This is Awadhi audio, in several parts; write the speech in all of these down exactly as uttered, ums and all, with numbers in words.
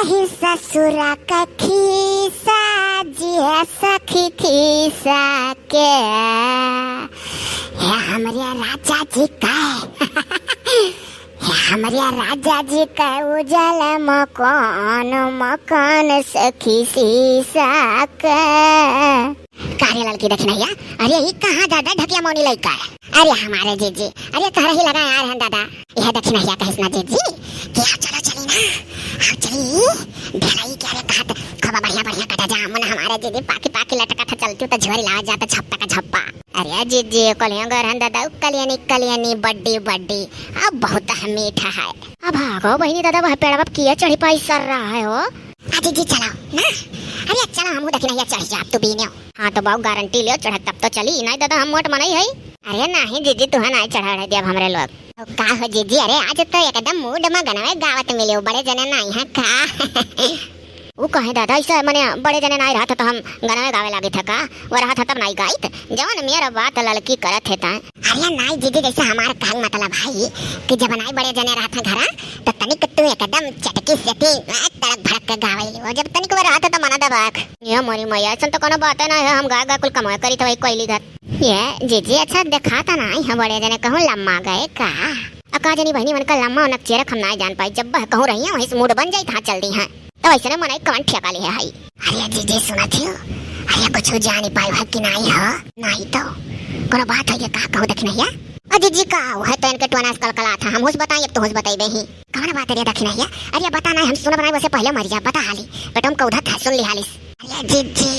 ही ससुरा का खीसा जी है सखी खीसा के। हे हमरे राजा जी का, हे हमरे राजा जी का उजल मकान, मकान सखी सीसा के। का रे ललकी दखिनहिया, अरे ई कहाँ दादा ढकिया मौनी लइका है? अरे हमारे जीजी, अरे तहरा ही लगा यार हैं दादा। यह दखिनहिया कहिस ना जीजी कि आ चलो चली ना, आ चली। भेलई के अरे कहत खूब बढ़िया बढ़िया कटा जामुन हमारे जीजी पाकी पाकी लटकत है, चलती तो झोरी लावा जाता झप्पा का झप्पा। अरे जीजी कलिया गरहन दादा, उ कलियनी कलियनी बड्डी बड्डी, अब बहुत मीठा है। अब भागो बहिनी दादा, वह पेड़वा पे किया चढ़ी पाई सर रहा है हो। आ जीजी चलो ना, अरे चलो हमहू दखिनहिया चढ़ जाब तू बीने। हाँ तो बाऊ गारंटी लियो चढ़ब तब तो चली, नाहीं दादा हम मोट मनई है। अरे नाहीं जीजी तुहे नाहीं चढ़ा रहे दिया हमरे लोग। का हो जीजी, अरे आज तो एकदम मूड में गनवे गावत मिले हो, बड़े जने नाहीं है का? उ कहे दादा ऐसा मने बड़े जने नाहीं रहत तो हम गनवे गावे लागित है का? वो रहत है तब नाहीं गाइत, जवन मेरा बात ललकी करत है ता। अरे नाहीं जीजी, जैसे हमार कहल मतलब है कि जब नाहीं बड़े जने रहत है घरा तो तनिक तू एकदम चटकी सेती तड़क भड़क के गावे ली, और जब तनिक वो रहत है तो मना दबाक। ये मोरी मैया, ऐसन तो कोनो बात है ना है, हम गाय गाय कुल कमाए करी तो वही कोयली घर। ये जीजी अच्छा देखा था ना, यहाँ बड़े जने कहूँ लम्मा गए का? आ का जानी बहिनी, उनका लम्मा उनक चेरक हम नाहीं जान पाई, जब वह कहूँ रही हैं वहीं से मूड बन जाई था चल दी हैं। तो वैसे ना मनई कौन ठेका लिहे हई। अरे जीजी सुनत हियो, अरे कुछ जानी पाई है कि नाहीं हो? नाहीं तो कोनो बात है ये का कहूँ दखिनहिया? अ जीजी का वह तो इनके टोना से कलकला था, हम हुस बताई अब तो हुस बताई बेही। कौन बात रे दखिनहिया? अरे बता नाहीं, हम सुनब नाहीं, वैसे पहले मर जा, बता हाली। बेटम कौधा था सुन ली हालिस। अरे जीजी,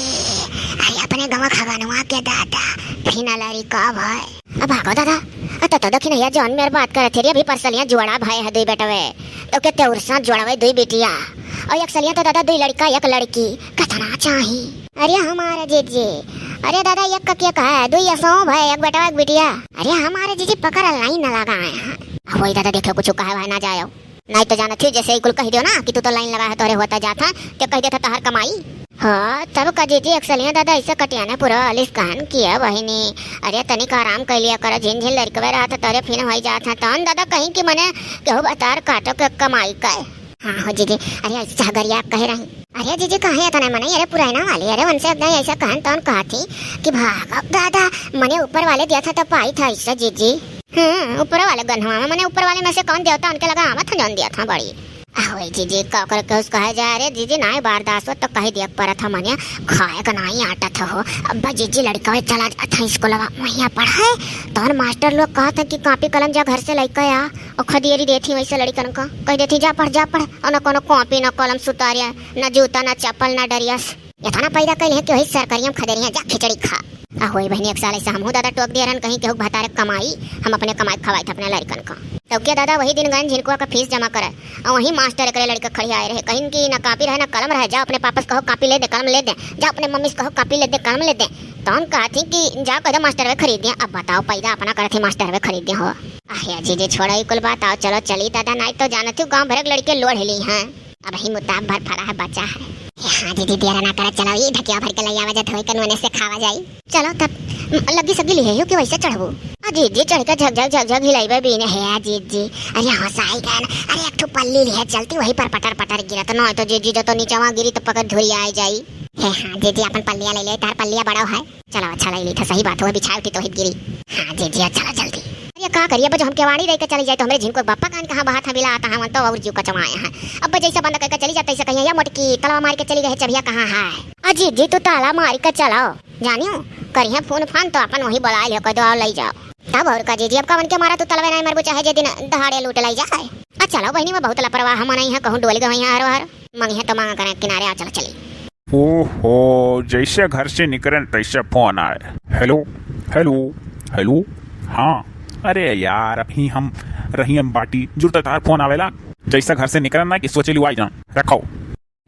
अरे अपने गवा खगनवा के दादा, फिना लड़ी कब है? अब भागो दादा, अ तो, तो दखिनहिया जौन मेर बात करत है रे, अभी परसलिया जुआड़ा भय है दुई बेटवे, तो के तेउरसा जुआड़वे दुई बिटिया, और एक सलिया तो दादा दुई लड़का एक लड़की, कतना चाही? अरे हमारे जीजी, अरे दादा एक का के कहा है, दुई असो भय, एक बेटवा एक बिटिया। अरे हमारे जीजी पकड़ लाइन न लगाए हैं। अब वही दादा देखो कुछ कहा है ना जायो। नाहीं तो जानत ही, जैसे ही कुल कह दियो ना कि तू तो लाइन लगा है, तोहरे होता जात है, तो कह देता तोहर कमाई। हाँ, तब का जीजी, एक सलिया दादा ऐसे कटियाने पूरा आलिस कहन किया बहिनी। अरे तनिक आराम कर लिया कर, झिन झिन लड़कवे रहत है, तोरे फिन होई जात है, तहन दादा कहीं कि मने केहू बतार काटो के कमाई का। हाँ हो जीजी, अरे ऐसे चहगरिया कहे रही। अरे जीजी, काहे इतना मनई, अरे पुराना वाली, अरे उनसे एकदम ऐसा कहन तौन कहा थी कि भाग दादा, मने ऊपर वाले दिया था तो पाई था ऐसा जीजी। हम्म, ऊपर वाले गन्हवा में, मने ऊपर वाले में से कौन देवता उनके लगा आवत है जौन दिया था बड़ी। आहो ए जीजी, का करे के उसको है जा रे जीजी, नाहीं बर्दाश्त हो तो कह दिया परत है मने, खाए का नाहीं आटत हो। अब जीजी लड़का चला जात है स्कूलवा, वहीं पढ़े, तौन मास्टर लोग कहत है कि कॉपी कलम जा घर से लइके आ, और खदेरी देत ही वैसे लड़िकन का, कह देत ही जा पढ़, जा पढ़, और न कोनो कॉपी न कलम सुतारिया, न जूता न चप्पल न डरियस। इतना पैदा कैले हैं कि वही सरकरिया में खदेरी हैं, जा खिचड़ी खा। आ होई बहिनी, एक साल ऐसे हमहू दादा टोक दिए रहन, कहीं केहू के भतारे कमाई, हम अपने कमाई खवाई थे अपने लड़िकन का। तब के दादा वही दिन गन झिनकुआ का फीस जमा करे, और वही मास्टर एकरे लड़िका खड़ी आए रहे, कहीं कि ना कॉपी रहे ना कलम रहे, जा अपने पापा से कहो कॉपी ले दे, कलम ले दे, जा अपने मम्मी से कहो कॉपी ले दे, कलम ले दे। तौन कहा थी कि जा कह दे मास्टर वे खरीद दिया। अब बताओ, पैदा अपना करे थे मास्टर वे खरीद दिया हो। आहे जीजी, छोड़ो ई कुल बात, आओ चलो चली दादा, नाहीं तो जानत हूँ गाँव भर के लड़के लोढ़ ली हैं। अब ही मुताब भर फरा है बचा है। हाँ जीजी, देर ना करा, चलो ई ढकिया भर के लइया वजह धोई कनवने से खावा जाई। चलो तब, म, लग्गी सग्गी लिहे हो कि वैसे चढ़बू? आ जीजी, चढ़ के झक झक झक झक हिलाइबे बीने है। आ जीजी, अरे हाँ साई गन, अरे एक ठो पल्ली लिहे चलती, वही पर पटर पटर गिरत, नाहीं तो जीजी जो तो नीचवा गिरी तो पकड़ धुरी आ जाई। हे हाँ जीजी, अपन पल्लिया ले ले, तार पल्लिया बड़ा है। चलो अच्छा लइ ली था, सही बात हो, बिछाए उठी तो हित गिरी। हाँ जीजी, अच्छा ला जल्दी। अरे का करिए, अब जो हम केवाड़ी रह के चली जाए तो हमरे झिनको बापा कान कहाँ बहात है बिला आता है, तो और जीव कचवाए हैं। अब जैसे बंद करके चली जाते से कहिए, या मोटकी तलवा मार के चली गए, चबिया कहाँ है? अजी जी, तू ताला मार के चलाओ, जानियो करिए फोन फान तो अपन वही बुला लियो, कह दो आओ ले जाओ। तब और का जीजी, अब कवन के मारा तू तलवे नहीं मरबू, चाहे जे दिन दहाड़े लूट लाई जाए। आ चलो बहिनी, में बहुत लापरवाह मनई है, कहूँ डोल गए हैं हर हर, मंगी है तो मांगा करें किनारे, आ चलो चली। ओहो, जैसे घर से निकरन तैसे फोन आए। हेलो, हेलो, हेलो। हाँ, अरे यार, अभी हम रही हम बाटी जुड़ता तार फोन आवेला। जैसा घर से निकरन ना कि सोचे लिवाई जान। रखो।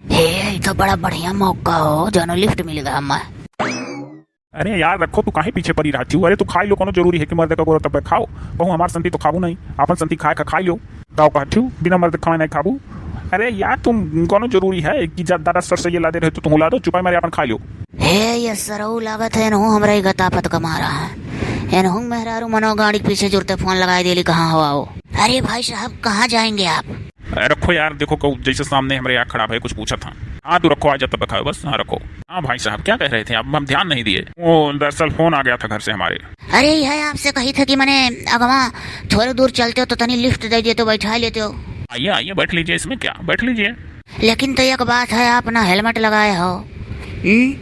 हे, ई तो बड़ा बढ़िया मौका हो, जानो लिफ्ट मिल गया हमें। अरे यार, रखो, तू काहे पीछे पड़ी रहती हूँ? अरे तू खाई लो, कोनो जरूरी है कि मर्द का गोरो तब खाओ। कहूँ हमार संती तो खाबू नहीं, आपन संती खाए खा खाई लो। ताओ कहती हूँ, बिना मर्द खाए नहीं खाबू। अरे यार, तुम कोनो जरूरी है कि जा-, दादा सर से ये लादे रहे तो तुम ला दो, चुपाई मारे आपन खा लो। हे, ये सरऊ लागत है, इनहू हमरा ही गतापत कमा रहा है। इनहू मेहरारू मनो गाड़ी के पीछे जुड़ते फोन लगाई देली, कहाँ हो आओ। अरे भाई साहब, कहाँ जाएंगे आप? अरे रखो यार, देखो, कहू जैसे सामने हमरे यहाँ खड़ा है, कुछ पूछा था। हाँ, तू रखो, आ जाता बखाओ बस। हाँ, रखो। हाँ भाई साहब, क्या कह रहे थे आप? हम ध्यान नहीं दिए, वो दरअसल फोन आ गया था घर से हमारे। अरे, यह आपसे कही था कि मने अगवा थोड़े दूर चलते हो तो तनी लिफ्ट दे देते हो, बैठा लेते हो। आइए, आइए, बैठ लीजिए, इसमें क्या, बैठ लीजिए। लेकिन तो एक बात है, आप ना हेलमेट लगाए हो। हम्म?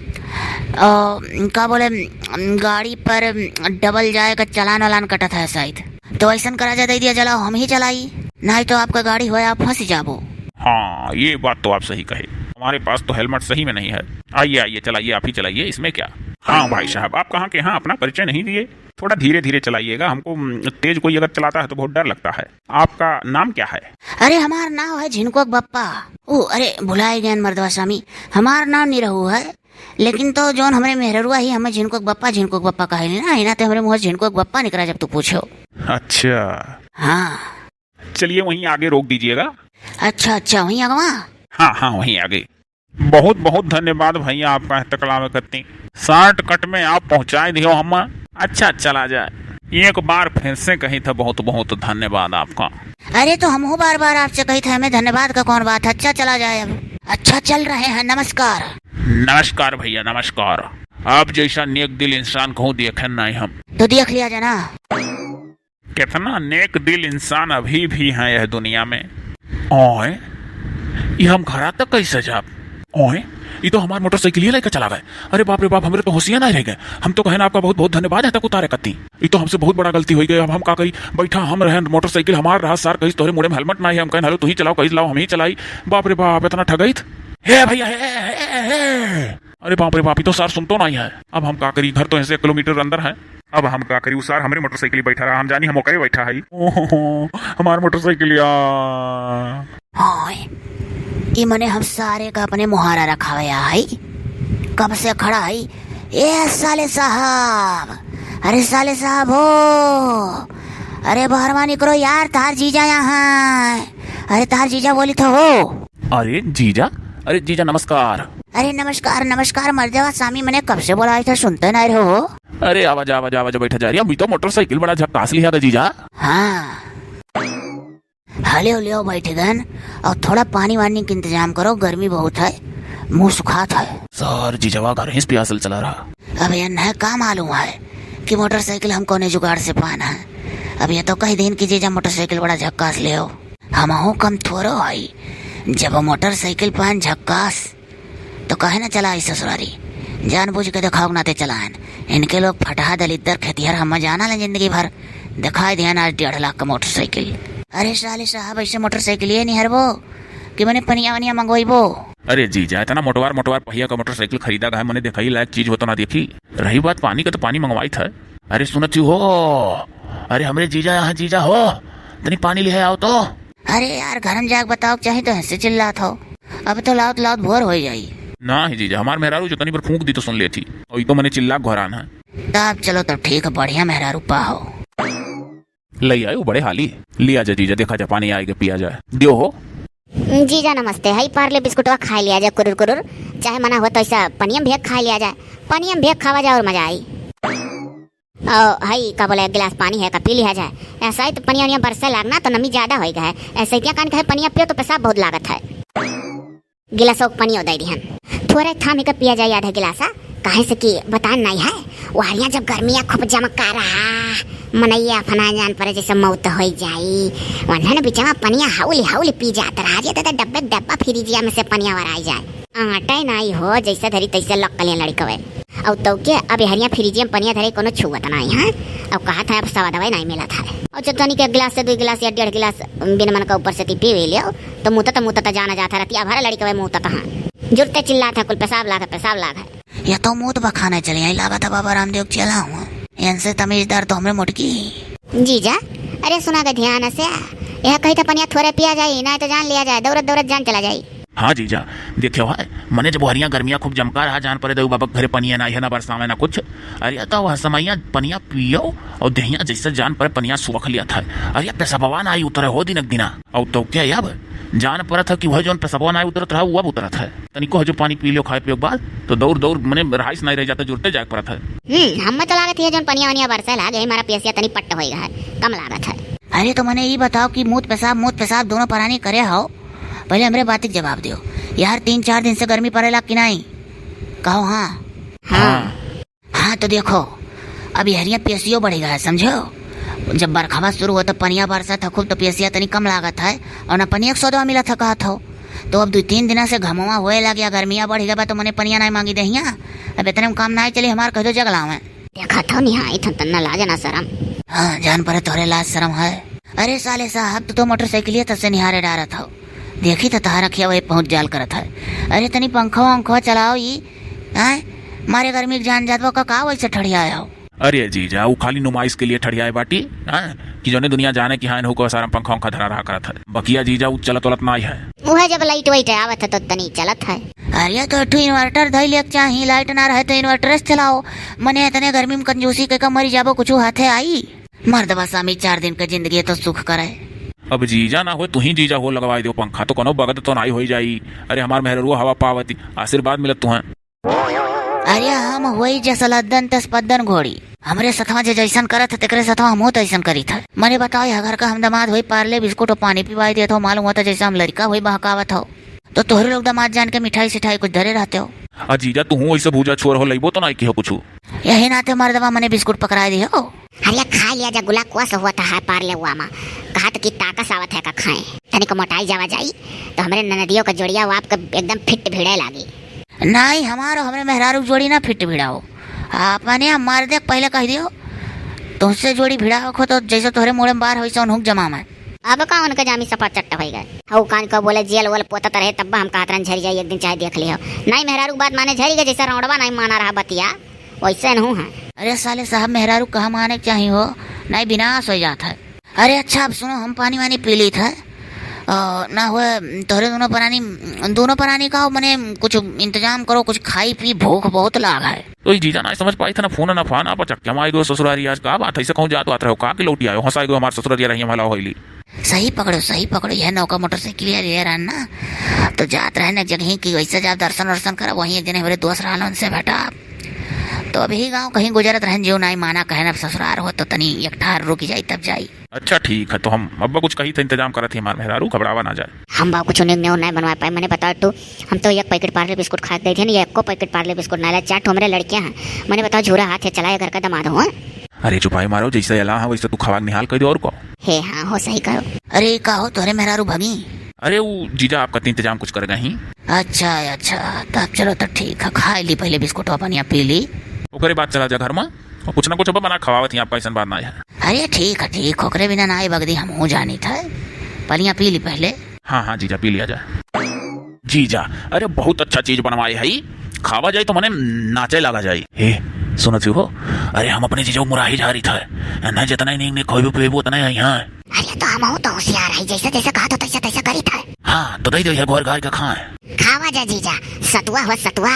और का बोले, गाड़ी पर डबल जाए का चालान वालान कटत है शायद। तो ऐसन करा जाए, दे दिया जलाओ, हम ही चलाई, नहीं तो आपका गाड़ी होए, आप फंस जाबो। हाँ, ये बात तो आप सही कहे, हमारे पास तो हेलमेट सही में नहीं है। आइए, आइए, चलाइए, आप ही चलाइए, इसमें क्या। हाँ भाई साहब, आप कहाँ के? हाँ, अपना परिचय नहीं दिए। थोड़ा धीरे धीरे चलाइएगा, हमको, हम्म, तेज कोई अगर चलाता है तो बहुत डर लगता है। आपका नाम क्या है? अरे, हमार नाम है झिनकोक बप्पा। ओ, अरे, भुलाए गए मर्दवा स्वामी, हमार नाम निरहू है, लेकिन तो जौन हमरे मेहररुआ ही हमें झिनकोक बप्पा, झिनकोक बप्पा कहे ना, इना ते हमरे मुँह से झिनकोक बप्पा निकला जब तू पूछो। अच्छा। हाँ। चलिए, वहीं आगे रोक दीजिएगा। अच्छा, अच्छा, वहीं आगवा? हाँ, हाँ, वहीं आगे। बहुत बहुत धन्यवाद भैया आपका, एतकला में कत्ती शॉर्टकट में आप पहुँचाए दियो हम। अच्छा, चला जाए। एक बार फिर से कही था, बहुत बहुत धन्यवाद आपका। अरे, तो हमहू बार बार आपसे कही था, हमें धन्यवाद का कौन बात है। अच्छा, चला जाए अब। अच्छा, चल रहे हैं, नमस्कार। नमस्कार भैया, नमस्कार। आप जैसा नेक दिल इंसान कहूँ देखे नहीं हम। तो देख लिया जाए ना। कितना नेक दिल इंसान अभी भी हैं यह दुनिया में। ओए, ये हम घरा तक कैसे जाब? ओए, ये तो हमार मोटरसाइकिल ही लेके चला गए। अरे बाप रे बाप, हमरे तो होशिया नहीं रह गए। हम तो कहे ना आपका बहुत बहुत धन्यवाद है तक उतारे कत्ती। ये तो हमसे बहुत बड़ा गलती हो गई। अब हम का करी? बैठा हम रहन, मोटरसाइकिल हमार रहा, सार कहिस तोहरे मुड़े में हेलमेट नहीं है, हम कहन हेलो तू ही चलाओ, कहिस लाओ हम ही चलाई। बाप रे बाप, इतना ठगइत। हे भैया, हे, हे, हे, हे। अरे बाप रे बाप, ये तो सार सुनतो नहीं है। अब हम का करी, घर तो ऐसे एक किलोमीटर अंदर है। अब हम का करी, उ सार हमरे मोटरसाइकिल बैठा रहा, हम जानी हम ओकरे बैठा है। ओहो, हमार मोटरसाइकिल या। हाँ, ई मने हम सारे का अपने मुहारा रखावे है। कब से खड़ा है? ए साले साहब, अरे साले साहब हो, अरे बहरवा निकरो यार, तार जीजा यहाँ है। अरे तार जीजा बोली तो हो। अरे जीजा, अरे जीजा नमस्कार। अरे नमस्कार, नमस्कार मर्दवा, स्वामी मने कब से बोलाए थे, सुनते नहीं रहो। अरे आवा जा, आवा जा, आवा जा, बैठा जा। अरे अभी तो मोटरसाइकिल बड़ा झक्कास लिया था जीजा। हाँ। हले हले आओ बैठ गन, और थोड़ा पानी वानी के इंतजाम करो, गर्मी बहुत है, मुंह सुखात है। सर जीजवा घर ही से पियासल चला रहा। अब यह नहीं का मालूम है कि मोटरसाइकिल हम कौने जुगाड़ से पान है। अब यह तो कह दिन कि जीजा मोटरसाइकिल बड़ा झक्कास ले हो, हमहू कम थोड़ो हई। जब मोटरसाइकिल पान झक्कास तो काहे ना चलाई ससुरारी? जानबूझ के देखाव नाते चलाएन। इनके लोग फटहा दलिद्दर खेतिहर हम जाना लें जिंदगी भर। देखाई दिहन आज डेढ़ लाख का मोटरसाइकिल। अरे साले साहब, ऐसे मोटरसाइकिल ये नहीं हरबो कि मने पनिया वनिया मंगवाइबो। अरे जीजा, इतना मोटवार मोटवार पहिया का मोटरसाइकिल खरीदा गया, मने देखाई लायक चीज हो तो ना देखी। रही बात पानी का, तो पानी मंगवाई था। अरे सुनत ही हो, अरे हमरे जीजा यहाँ जीजा हो, तनी पानी ले आओ तो। अरे यार, घर में जाके बताओ चाहे तो हंसे चिल्लात हो। अब तो लाउत लाउत भोर हो जाई। ना ही जीजा, हमार मेहरारू जो तनी पर फूंक दी तो सुन लेती। और ई तो मने चिल्ला घरान है। तब चलो, तब ठीक है, बढ़िया मेहरारू पा हो। ले आयो बड़े हाली, लिया जा जीजा, देखा जा पानी आए के पिया जाए। दियो हो। जीजा नमस्ते, हई पार्ले बिस्कुटवा खा लिया जाए कुरुर कुरुर, चाहे मना हो तो ऐसा पनियम भी खा लिया जाए, पनियम भी खावा जाए और मजा आई। और हई का बोले, एक गिलास पानी है का पी लिया जाए। ऐसा ही तो पनिया वनिया बरसे लागना तो नमी ज्यादा होई गए है। ऐसे क्या कान कहे पनिया पियो तो पेशाब बहुत लागत है। गिलासों के पनियो दे दिहन। थोड़े थाम के पिया जाए आधा गिलासा, काहे से कि बतान नहीं है, वो हरिया जब गर्मिया खूब जमका रहा, मनैया फना जान परे जैसे मौत होई जाई, वन्हन बिचवा पनिया हौली हौली पी जात रहा, जे दादा डब्बे डब्बा फ्रिजिया में से पनिया वराई जाए। आटे नाई हो, जैसे धरी तैसे लक्कलियां लड़कवे। और तो के, अब हरिया फ्रिजिया में पनिया धरे कोनो छुअत नाई है। अब कहा था, अब सवा दवाई नाई मिला था। और जब तनी के गिलास से दो गिलास या डेढ़ गिलास बिन मन का ऊपर से ती पी भी लियो, तो मुतत मुतत जाना जाता रहती, अब हर लड़कवे मुतत हाँ। जुरते चिल्लात है, कुल पेशाब लाग है, पेशाब लाग है। या तो मूत बखाने चले आई, लागत है बाबा रामदेव के चेला हूँ। इनसे तमीजदार तो हमरे मोटकी। जीजा, अरे सुना के ध्यान से, यह कही था पनिया थोड़े पिया जाई, ना तो जान लिया जाए, दौड़त दौड़त जान चला जाई। हाँ जीजा, देखियो है, मने जब हरिया गर्मिया खूब जमका रहा, जान परे देऊ बाबा के घरे पनिया ना है, ना बरसावे ना कुछ। अरे तो वह समैया पनिया पियो और देहिया जैसे जान परे पनिया सुख लिया था। अरे पेशाबवा ना आई उतरे हो दिन दिना। और तो क्या अब जान परत है कि वह जौन पेशाबवा ना आई उतरत रहा, वो अब उतरत है। तनिको हजो पानी पी लियो खाए पियो के बाद, तो दौड़ दौड़ मने रहाइश नहीं रह जाता, जुरते जाए परत है। हम्म, हमें तो लागत है जौन पनिया वनिया बरसे लागे, हमारा पियसिया तनी पट्ट होई है, कम लागत है। अरे तो मने ई बताओ कि मूत पेशाब, मूत पेशाब दोनों परानी करे हो, पहले हमरे बात के जवाब दियो। यार तीन चार दिन से गर्मी पड़ेला कि नहीं? कहो हाँ। हाँ। हाँ। हाँ तो देखो, अब यहरिया पियसियो बढ़ गया है, समझो। जब बरखवा शुरू हो तो पनिया बरसत है खूब, तो पियसिया तनी कम लागत है और ना पनिया के सौदवा मिलत है कहत हो। तो अब दो तीन दिना से घमवा होए लग गया, गर्मिया बढ़ गया बा, तो मने पनिया नहीं मांगी देहिया। अब इतने में काम नहीं चली, हमार कह दो जग लावे। देखा था निहाई था तन्ना लाज ना शरम। हाँ, जान पड़े तोहरे लाज शरम है। अरे साले साहब, तू तो मोटरसाइकिलिया तब से निहारे डारत हो, देखी तो तहार अखिया वही पहुँच जाल करत है। अरे तनी पंखवा उंखवा चलाओ ई, हैं? मारे गर्मी के जान जात बा का, का वैसे ठड़ियाए हो? अरे जीजा, उ खाली नुमाइश के लिए ठड़ियाए बाटी, हैं? कि जौने दुनिया जाने कि हाँ, इनहू को सारा पंखा उंखा धरा रहा करत है। बकिया जीजा, उ चलत वलत नाई है। उहे जब लाइट वाइट आवत है तो तनी चलत है। अरे तो एक ठो इन्वर्टर धई ले के चाही, लाइट ना रहे तो इन्वर्टर से चलाओ। मने इतने गर्मी में कंजूसी के का मरी जाबो, कुछ हाथे आई? मर्दवा स्वामी, चार दिन के जिंदगी तो सुख करे। अब जीजा ना हो, तू ही जीजा हो, लगवाई दो पंखा, तो कोनो बगत तो नाई होई जाई। अरे हमार मेहररुआ हवा पावती, आशीर्वाद मिलत तुहें। अरे हम होई जसलद्दन तसपद्दन घोड़ी, हमरे सथवा जे जैसन करत है, तेकरे सथवा हमहू तैसन करीत है। मने बताओ, यह घर का हम दामाद होई, पार्ले बिस्कुट और पानी पिवाई देत हो, मालूम होता जैसे हम लड़का होई बहकावत हो। तो तोहरे लोग दामाद जान के मिठाई सिठाई कुछ धरे रहते हो। आ जीजा, तू हूँ ऐसे भूजा छोर हो, लइबो तो नाई की हो कुछ। यही नाते मर्दवा मने बिस्कुट पकड़ाए दियो। अरे खा लिया जा गुला, कोस हुआ था है पार्ले हुआ मा। कहा तो कि ताकस आवत है का खाए। तनिक मोटाई जावा जाई, तो हमरे ननदियो का जोड़िया वो आपके एकदम फिट भिड़े लागी। नाई, हमारो हमरे मेहरारू जोड़ी ना फिट भिड़ाओ। आपने हम मार दे, पहले कह दियो। तुमसे जोड़ी भिड़ाओ खो तो जैसे तोहरे मुड़े में बार होई से उनहुक जमा में। अब का उनके जामी सफा चट्ट होई गए। हऊ कान को बोले जेल वोल पोतत रहे, तब हम कहत रहन झरी जाई एक दिन चाहे देख लियो। नाई मेहरारू बात माने झरी गए, जैसे रौड़वा नाई माना रहा बतिया। वैसे नहू है। अरे साले साहब, मेहरारू कहा माने के चाही हो, नाई विनाश हो जात है। अरे अच्छा, अब सुनो, हम पानी वानी पी लीत है। अ, ना हुए, तोहरे दोनों प्राणी, दोनों प्राणी का हो, मने कुछ इंतजाम करो, कुछ खाई पी, भूख बहुत लाग है। तो ई जीजा नाई समझ पाई था ना फोन ना फान, आप अचक्के में आई गयो ससुरारी। आज का बात है, ऐसे कहूँ जात बात रहो, का के लौटी आयो, हंसाई गयो हमार ससुरारी, रही हमारा होइली। सही पकड़ो, सही पकड़ो, यह नौका मोटरसाइकिल ये रहन ना, तो जात रहन एक जगह कि वैसे जाब दर्शन वर्शन करब, वहीं एक जने हमरे दोस्त रहन, उनसे भेटा। तो अभी गाँव कहीं गुजरत रहन, जो नाई माना कहन, अब ससुरार हो तो तनी एक ठार रुक जाई तब जाई। अच्छा ठीक है, तो हम अब्बा कुछ कही थे, इंतजाम करत ही हमार मेहरारू, घबरावा ना जाए। हम बाबू कुछ उन्हें न्यों नाई बनवा पाए, मने बताओ तू, हम तो एक पैकेट पार्ले बिस्कुट खा के गई थी ना, ये एको पैकेट पार्ले बिस्कुट ना ला, चार ठो हमरे लड़के हैं, मने बताओ झूरा हाथ है चलाए घर का दमाद हो, हैं? अरे चुपाई मारो, जैसे अला है वैसे तू खवा के निहाल कर दो और को। हे हाँ हो, सही कहो। अरे का हो, तोहरे मेहरारू भगी? अरे वो जीजा आपका तो इंतजाम कुछ कर गई। अच्छा अच्छा, तब चलो तो ठीक है, खा ली पहले बिस्कुट अपन यहाँ पी ली। ओकरे बाद चला जा घर में और कुछ ना कुछ अब बना खवावत ही, आपका ऐसा बात ना है। अरे ठीक है ठीक, ओकरे बिना ना आई बगदी, हम हो जानी था, पलिया पी ली पहले। हाँ हाँ जीजा, पी लिया जा। जीजा, अरे बहुत अच्छा चीज बनवाए है, खावा जाए तो मने नाचे लगा जाए। हे सुनत हो, अरे हम अपने जीजा को मुराही झारी था, ना जितना ही नहीं, नहीं खोबू पीबू उतना ही यहाँ। अरे तो हम तो होशियार है, जैसे जैसे कहा तो तैसे तैसे करी था। हाँ तो दे दो, ये घोर घार के खाए। खावा जा जीजा, सतुआ हो सतुआ।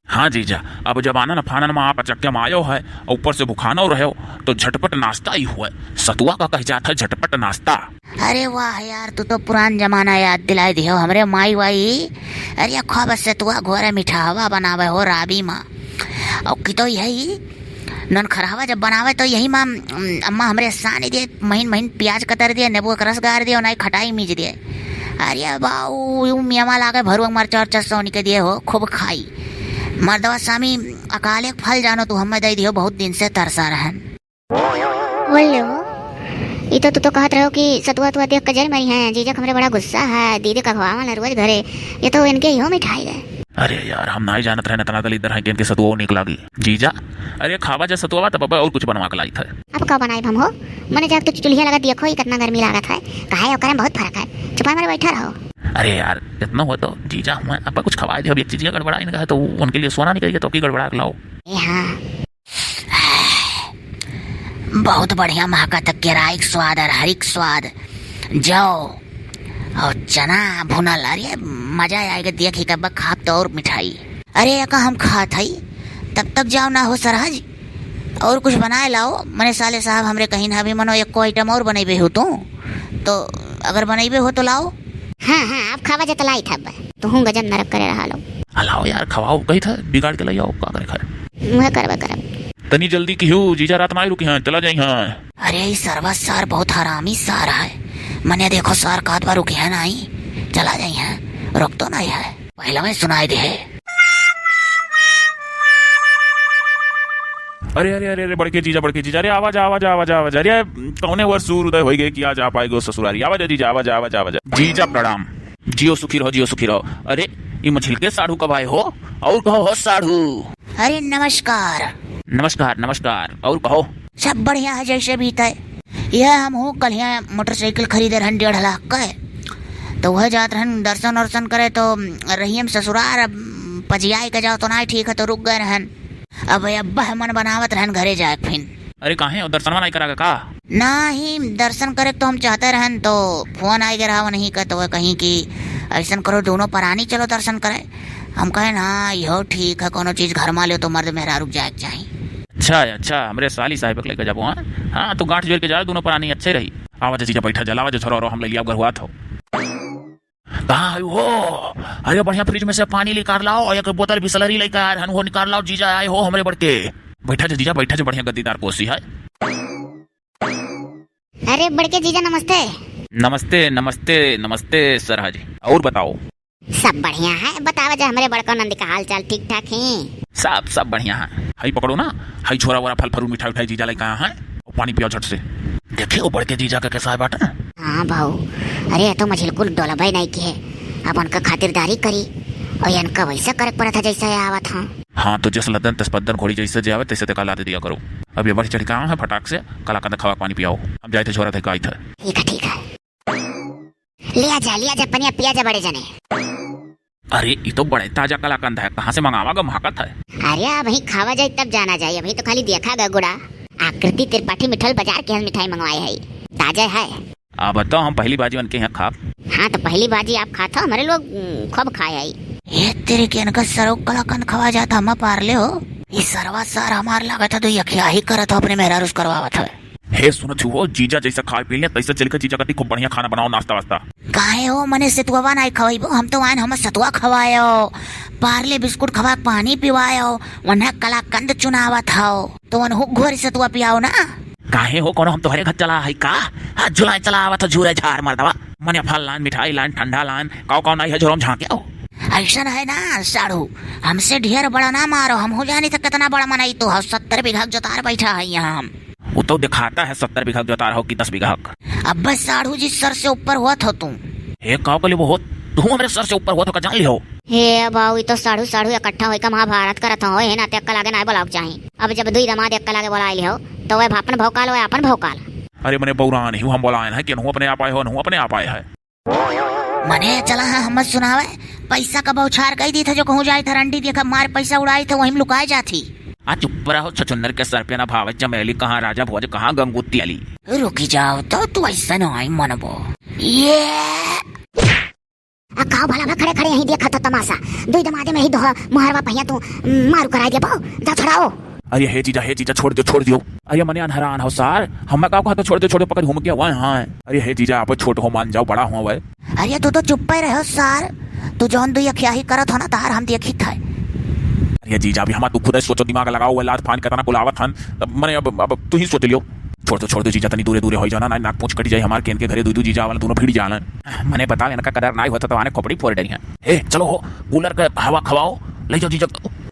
हाँ जीजा, अब जब आनन फानन में आप अचक्के में आयो है, ऊपर से भुखानो रहो, तो झटपट नाश्ता ही हुए। सतुआ का कह जात है झटपट नाश्ता। अरे वाह यार, तू तो पुरान जमाना याद दिलाई दियो हमरे माई वाई। अरे खूब सतुआ घोरे मिठावा बनावे हो राबी माँ। और की तो यही ननखरहवा जब बनावे तो यही माँ, अम, अम्मा हमरे सानी दे, महीन महीन प्याज कतर दे, नींबू का रस गार दे और नाई खटाई मीज दे। अरे बाऊ, यू मियामा लागे भरुआ मरचा उरचा सोनी के दिए हो, खूब खाई। मर्दवा स्वामी अकाले फल जानो तू हमें दे दियो, बहुत दिन से तरसा रहन। बोल ले हो। ई तो तू तो कहत रहो कि सतुआ तुआ देख के जर मरी हैं, जीजा के हमरे बड़ा गुस्सा है, दीदी का खवावन है रोज घरे, ये तो इनके इहो मिठाई है। अरे यार, हम नाई जानत रहे इतना दलिद्दर है कि इनके सतुआ निक लागी। जीजा, अरे खावा जा सतुआ, तब अब और कुछ बनवा के लाई था। अब का बनाई हम हो? मने जाके तू चुल्हिया लगा देखो, ई कितना गर्मी लागत है, कहा है ओकरे में बहुत फर्क है, चुपाई मारे बैठा रहो। अरे यार, इतना हो तो जीजा हुआ, अब कुछ खवाए दे, अब एक चीज गड़बड़ा इनका है तो उनके लिए सोना निकल गया तो की गड़बड़ा के लाओ। ए हाँ, बहुत बढ़िया महकत है, केराई के स्वाद, अरहरी के स्वाद, जौ और चना भुनल। अरे मजा आएगा, देखी कब खाब तो और मिठाई। अरे एका हम खात हई, तब तक जाओ ना हो सरहज, और कुछ बनाए लाओ। मने साले साहब हमरे कहीं ना, अभी मनो एको आइटम और बनैबे हो तू, तो अगर बनैबे हो तो लाओ। हाँ हाँ, आप खावा जतलाई था, तू हूँ गजन नरक करे रहा लो। आ लाओ यार, खवाओ, कही था बिगाड़ के ले आओ, का करे खाए। मुँह करबे करब। त तनी जल्दी किहू, जीजा रात मा आई रुकी हैं, चला जाई हैं। अरे, ई सरवा सार बहुत हरामी सार है। मने देखो, सार कहत बा रुकी हैं नाई, चला जाई हैं, रुक तो नाई है, पहले मैं सुनाई दे। अरे, अरे, अरे, अरे, बड़के जीजा, बड़के जीजा, अरे, आवा जा, आवा जा, आवा जा, आवा जा। अरे, कौने वर सूर उदय होई गए कि आज आ पाए गो ससुरारी। आवा जा जीजा, आवा जा, आवा जा, आवा जा। जीजा प्रणाम। जियो सुखी रहो, जियो सुखी रहो। अरे, ई मझिलके साढ़ू कब आए हो? और कहो हो साढ़ू। अरे, नमस्कार। नमस्कार, नमस्कार। और कहो। सब बढ़िया है, जैसे बीते। यह हम हो कल यहाँ मोटरसाइकिल खरीदे रहन डेढ़ लाख का, तो वह जात रहन दर्शन वर्शन करे, तो रहियम ससुरार, अब पजियाई के जाओ तो नाई ठीक है, तो रुक गए रहन। अब अब्बा मन बनावत रहन घरे जाए फिन। अरे काहे, और दर्शनवा नाई करा का? नाही, दर्शन करे तो हम चाहते रहन, तो फोन आइ गए रहा उन्हीं का, तो वह कहीं कि ऐसन करो, दोनों परानी चलो दर्शन करे। हम कहे ना, यो ठीक है, कोनो चीज घर मा लियो तो मर्द मेहरारू के जाए के चाही। अच्छा, अच्छा, हमरे साली साहिब के लेके जाबो, हाँ? हाँ, तो गांठ जोड़ के जाओ, दोनों परानी अच्छे रही। आवा जा जीजा, बैठा जा, लावा जा छोरा, हम ले लिया, घर हुआ था। कहाँ है हो? अरे बढ़िया फ्रिज में से पानी निकाल लाओ और एक बोतल बिसलरी लेकर आ रहन, वो निकाल लाओ, जीजा आए हो हमरे बड़के। बैठा जा जीजा, बैठा जा, बढ़िया गद्दीदार कुर्सी है। अरे बड़के जीजा नमस्ते। नमस्ते, नमस्ते, नमस्ते सरहा जी। और बताओ। सब बढ़िया है, बतावा जा हमरे बड़का नंदी का हाल चाल ठीक ठाक है? सब, सब बढ़िया है। हई पकड़ो ना, हई छोरा वोरा फल फरूट मिठाई उठाई जीजा लेके आया है, पानी पियाओ झट से। देखे वो बड़के जीजा का कैसा है बाटा। हाँ भाऊ, अरे ये तो मझिलकुल डोलबे नहीं की है, अब उनका खातिरदारी करी और इनका वैसा करे पड़ा था जैसा ये आवत हाँ। हाँ तो जस लदन तस पद्दन घोड़ी जैसे जे आवे तैसे ते का लादे दिया करो। अब ये बढ़ चढ़ के आवा है फटाक से, कलाकंद खवा के पानी पियाओ। अब जाए थे छोरा थे का आई था। ठीक है, ठीक है। लिया जा, लिया जा, पनिया पिया जा बड़े जने। अरे, ई तो बड़े ताजा कलाकंद है, कहाँ से मंगावा ग, महकत है। अरे, अबहीं खावा जाई तब जाना जाई, अबहीं तो खाली देखा ग गुड़ा। आकृति त्रिपाठी मिठाई बाजार के यहाँ मिठाई मंगवाए है, ताजा है। अब तो हम पहली बाजी उनके यहाँ खाब। हाँ, तो पहली बाजी आप खात हो, हमरे लोग, उम, खूब खाए आई। ए तेरे के इनका सरौ कलाकंद खवा जाता, हम पार ले हो। ई सरवा सार हमार लागत है, तो यखिया ही करत हो, अपने मेहरारू से करवावत है। हे सुनत हो, जीजा जैसा खाए पी ले, तैसे चल के जीजा कती खूब बढ़िया खाना बनाओ, नाश्ता वास्ता। काहे हो, मने सतुआ नाई खवाइबो? हम तो आन हम सतुआ खवायो, पार्ले बिस्कुट खवा के पानी पिवायो, वन्हा कलाकंद चुनावत हो, तो वनहु घोरी सतुआ पियाओ ना। काहे हो, कोनो हम तोहरे घर चला है का? हाथ झुलाए चला आवत हो, झूरे झार मर्दवा। मने फल लान, मिठाई लान, ठंडा लान, काओ काओ नाई है, झोरम झांके आओ। ऐसन है ना साढ़ू, हमसे ढेर बड़ा ना मारो, हम हो जानी तो कितना बड़ा मनई तो हो, सत्तर बीघा के जोतार बैठा है यहाँ हम। वो तो दिखाता है सत्तर बीघा के जोतार हो कि दस बीघा के। अब्बे साढ़ू जी सर से ऊपर होत हो तू। हे काओ के लिए वो हो, तू हमरे सर से ऊपर होत हो का जान लियो। हे बाऊ, ई तो साढ़ू साढ़ू इकट्ठा होइके महाभारत करत हो, हे नाते अक्कल आगे नाय बोलाव चाही। अब जब दुई दमाद अक्कल आगे बोलाए लियो, तो वह अपन भौकाल, वह अपन भौकाल। अरे मने बौरा नहीं, हम बोलाए हैं कि अनहु अपने आप आए हो, अनहु अपने आप आए है। मने चला है हम सुनावे, पैसा का बौछार कई दी था जो कहूँ जाए था रंडी देखा मार पैसा उड़ाई था वहीं लुकाए जाती। आ चुप रहो छछुन्नर के सर पे ना भावे चमेली, कहाँ राजा भोज कहाँ गंगू त्याली। रुकी जाओ तो तू ऐसा ना आई मनबो। ये आ काओ भला भा खड़े खड़े यहीं देखत हो तमाशा। दुई दमादे में ही दोहा मुहरवा पहिया तू मारू कराई देबो। जा छुड़ाओ। अरे हे जीजा, हे जीजा, छोड़ दियो, छोड़ दियो। अरे मने अनहरान हो सार, हम का कहत हो छोड़ दियो, छोड़ दियो, पकड़ घूम के हुआ है। अरे हे जीजा, आप छोट हो, मान जाओ, बड़ा हुआ है। अरे तू तो चुप्पे रहो सार, तू जौन दुई अखियाही करत हो ना तार हम देखी था। अरे जीजा, अभी हमार तू खुद सोचो, दिमाग लगाओ, वो लात फान कितना कुलावत हन, तब मने अब, अब तू ही सोच लियो। छोड़ दो, छोड़ दो जीजा, तनी दूरे दूरे होई जाना, ना नाक पूछ कट जाए हमार, केन के घरे दुई दू जीजा वाला दोनों भिड़ जालन। मने बताओ, इनका कदर नाई होता तो आने खोपड़ी फोड़ डरी हैं। ए, चलो हो, कूलर के हवा खवाओ, ले जाओ जीजा।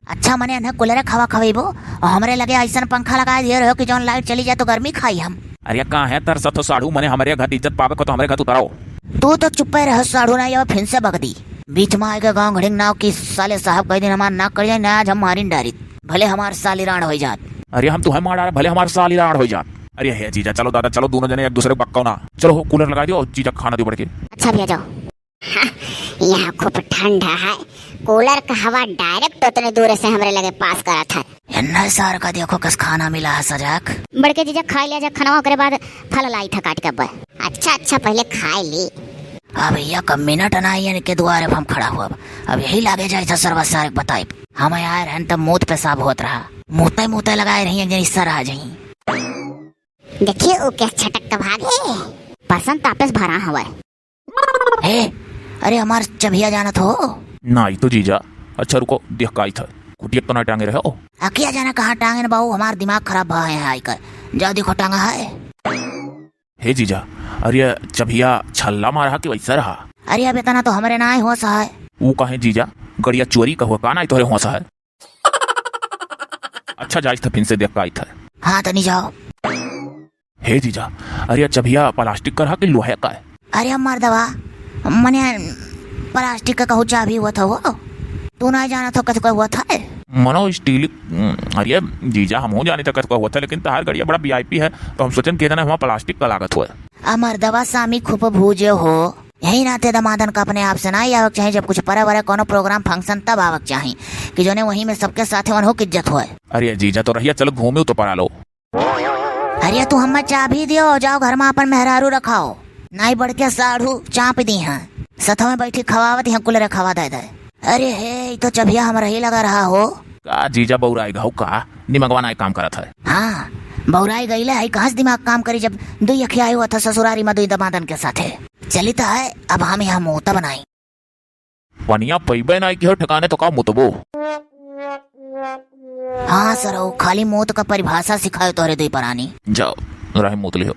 अच्छा, मने इन्हें कूलर के हवा खवेबो, और हमरे लगे ऐसन पंखा लगा दिए रहो कि जौन लाइट चली जाए तो गर्मी खाई हम। अरे कहाँ है तरसत हो साढ़ू, मने हमरे घर इज्जत पावे को तो हमरे घर उतराओ। तू तो चुप्पे रहो साढ़ू, ना ये फिन से बगदी। बीच में आएगा गाँव घड़िंग नाव की साले साहब कई दिन हमार नाक कट जाए ना, आज हम मारिन डारित। भले हमार साली रांड होई जात। अरे हम तुहे मार डारे, भले हमार साली रांड होई जात। अरे हे जीजा, चलो दादा, चलो दोनों जने एक दूसरे को बक्को ना। चलो हो, कूलर लगा दियो और जीजा को खाना दियो बढ़ के। अच्छा भैया जाओ। हाँ, यहाँ खूब ठंडा है, कूलर का हवा डायरेक्ट उतने दूर से हमरे लगे पास करत है। इन्ना सार का देखो कस खाना मिला है सजाक। बढ़ के जीजा खाई लिया जा खाना, ओकरे बाद फल लाई था काट के अब। अच्छा, अच्छा, पहले खाई ली। अब एक मिनट ना आई इनके दुआरे पे हम खड़ा हुआ। अब यही लागे जाए था सरवा सारे बताई। हम आए रहन तब मूत पेशाब होत रहा। मूते मूते लगाए रही एक जनी सर आ जाई। देखिए वो क्या छटक के भागे। परसन तापस भरा हवा। हे, अरे हमार चभिया जानत हो? ना, ई तो जीजा। अच्छा रुको, देख का आई था। कुटिया तो ना टांगे रहे हो? अकिया जाने कहाँ टांगे न बाबू, हमार दिमाग खराब भा है आइकर। जाओ देखो टांगा है। हे जीजा, अरे चभिया छल्ला मारा कि वैसा रहा? अरे अब इतना तो हमरे ना आए हुआ सा है। वो काहे जीजा, गड़िया चोरी का हुआ का ना तोहरे हुआ सा है? अच्छा जाइस था फिन से देख का आई था। हाँ तनी जाओ। हे जीजा, अरे चभिया प्लास्टिक का रहा कि लोहे का है? अरे मर्दवा, मने प्लास्टिक का कहू चाबी हुआ था वो? तू ना जाना था कथु का हुआ था? मनो स्टील, अरे जीजा हमहू जानी था कथु का हुआ था, लेकिन तहार गड़िया बड़ा वीआईपी है, तो हम सोचन के जना हमारा प्लास्टिक का लागत हुआ। आ मर्दवा सामी खूब भूजे हो, यही नाते दमादन का अपने आप से ना ही आवक चाही, जब कुछ परे वरे कोनो प्रोग्राम फंक्शन तब आवक चाही कि जोने वहीं में सबके साथे वनहो की इज्जत होए। अरे जीजा तो रहिया चलो घूमे तो पड़ा लो। अरे तू हमें चाबी दियो, जाओ घर में अपन मेहरारू रखाओ, नाई बढ़ के साढ़ू चाप दी हैं, सथवे बैठी खवावत हैं कुल रखवा दे दे। अरे हे, ई तो चभिया हमरा ही लगा रहा हो। का जीजा बौराई गहू का? दिमागवा नाई काम करत है। हाँ, बौराई गईले है, कहाँ से दिमाग काम करी जब दुई अखिया आई हुआ था ससुरारी में दुई दमादन के साथे। चली तो है, अब हम यहाँ मोता बनाई। पनिया पइबे नाई की हो ठिकाने तो का मुतबो? हाँ सरऊ, खाली मोत का परिभाषा सिखायो तोहरे दुई परानी। जाओ, रहे मुत लिहो।